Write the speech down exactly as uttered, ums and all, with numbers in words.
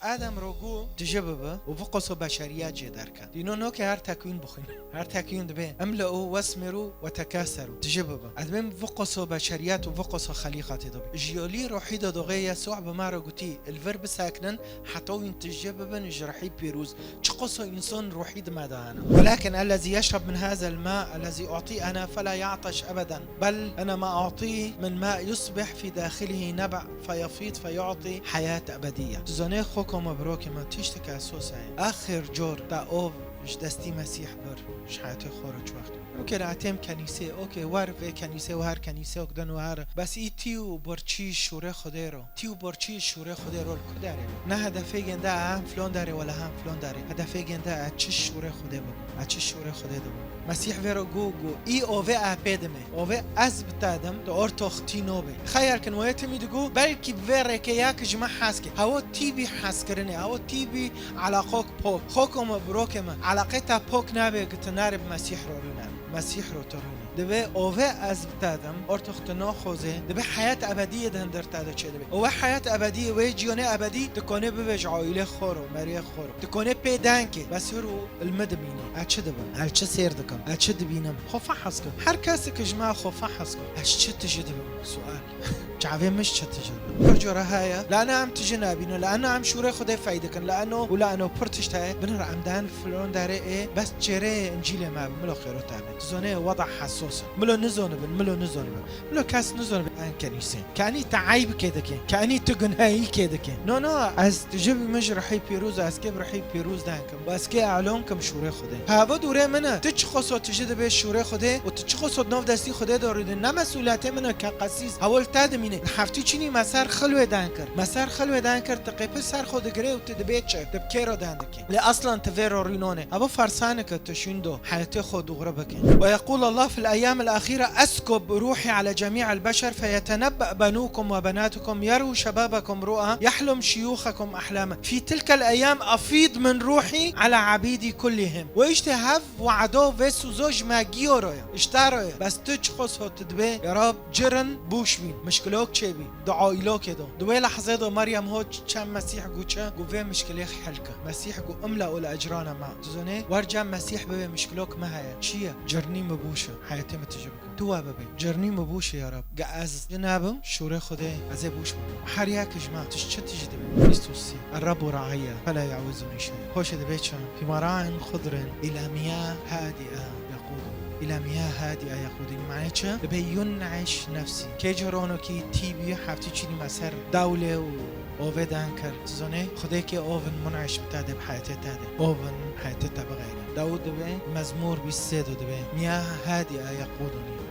Adem ro got, tije bibe û vê qoso beşeriyet jê derket. Dîno nokê her tekwîn bixwîn. Her tekwîn dibê, imle'u wesmiru ve tekaseru. Tije bibe. Ez dibêm vê qoso beşeriyet û vê qoso xelîqatê de be. Ji yolî ruhî de doxê Yesû bi me re gotî, li vir bisekinin, heta wîn tije bibin ji rihî pîroz. Çi qoso însan ruhî di me de hene. Welakin ellezî yeşreb min hazel ma, ellezî u'tî ena fela ya'teş ebeden. Bel ena ma u'tî min ma yusbih fî daxilihî neb' feyefîd feyu'tî heyat ebediyye. Tu zanê xweko me birokê me tiştek esos heye. Axir cor te ov ji destî Mesîh bir, ji heyatê xwe re çi wext. Okê, la têm kenîsê, okê, wer vê kenîsê û her kenîseyok din û her. Bes î tî û borçî şûrê Xwedê ro. Tî û borçî şûrê Xwedê ro li ku derê? Ne hedefê gênde em filon derê wala hem filon derê. Hedefê gênde e çi şûrê Xwedê bibin. E çi şûrê Xwedê dibin. Mesîh vê ro got, got, î ovê e pê dimê. Ovê ez bi te dim, tu ortox tî nobê. Xeyal kin wê timî digot, belkî bi vê rêkê ya ki ji me hez ke. Hewo tî bî hezkirinê, hewo tî bî elaqok pok. Xweko me, birokê me, elaqê te pok nabe ki tu nare bi Mesîh ro rûne. Mesîh ro tu rûne. Divê ovê ez bi te dim, ortox tu noxoze, divê heyat ebediyê di hundir te de çêdibe. Û wê heyat ebediyê, wê ciyonê ebedî, tu konê bibe ji aîlê xwe ro, meriyê xwe ro. Tu konê pê deng ke, bes hir û li min dimîne. Ez çi dibim? Ez çi sêr dikim? Ez çi dibînim? Xwe fehez kir. Her kesek ji me xwe fehez kir. Ez çi tije dibim? Sual. Çavê min ji çi tije dibim? Pir cora heye. La ena em tije nabînin. La ena em şûrê Xwedê fey dikin. La eno û la eno pir tişt heye. Binir em den filon derê ê. Bes çêrê Încîlê me bin. Milo xêro te bin. Tu zonê weda hesos in. Milo nizonibin. Milo nizonibin. Milo kes nizonibin. En kenîsê. Kenî te eyb kê dike. Kenî tu gunheyî kê dike. No, no. Ez tije bî min ji rihî pîroz. Ez kê bi rihî pîroz den kim. Û ez kê elon kim şûrê Xwedê. Hava dûrê min e. Tu çi xoso tije dibe şûrê Xwedê û tu çi xoso di nav destî Xwedê de rûdin. Ne mesûliyetê min e ke qesîs. Hewil te dimîne. Heftî çînî me ser xilwê den kir. Me ser xilwê den kir. Tu qêpir ser xwe digirê û tu dibê çi? Tu bi kê re den dikî? Lê aslan tu vê ro rînonê. Hava farsanik e tu şûn do. Heyetê xwe dûgre bike. Ve yeqûl Allah fil eyyamil axîre eskub ruhî ala cemî'il beşer feyetenebbe benûkum ve benatukum yeru şebabekum ru'a yehlum şiyûxekum ahlame. Fî tilkel eyyam efîd min ruhî ala ebîdî kullihim. Ve işte hev we'do vê sûzo ji me giyo ro ye. Îşte ro ye. Bes tu çi xoso tu dibê? Ya Rab, cirin bûş bîn. Mişkilok çêbî. Di aîlokê de. Di wê lehzê de Meryem ho çend Mesîh got çi? Got vê mişkilê hel ke. Mesîh got imle'u li ecrana ma. Tu zonê, wer cem Mesîh bibê mişkilok me heye. Çi ye? Cirnî min bûş e. Heyetê min tije bikim. Tu we bibê. Cirnî min bûş e ya Rab. Ge ez ji nabim, şûrê Xwedê ez ê bûş bibim. Her yek ji me, tu ji çi tije dibê? Bîst û sê. Errebu re'ayye, fela ye'wizunî şey. Hoşê dibê çi? Fîma ra'in xudrin, îla miyah hadi'a. Yaqûdûn. Îla miyah hadi'a yaqûdûn. Manê çi? Dibê yun'iş nefsî. Kê cî ronokî tî bî heftî çînî me ser dewlê û ovê den kir. Tu zonê, Xwedê kê ovin mun'iş bi te de, bi heyetê te de. Ovin heyetê te bixeyre. Dawûd dibê, Mezmûr bîst sê de dibê, miyah hadi'a yaqûdûnî.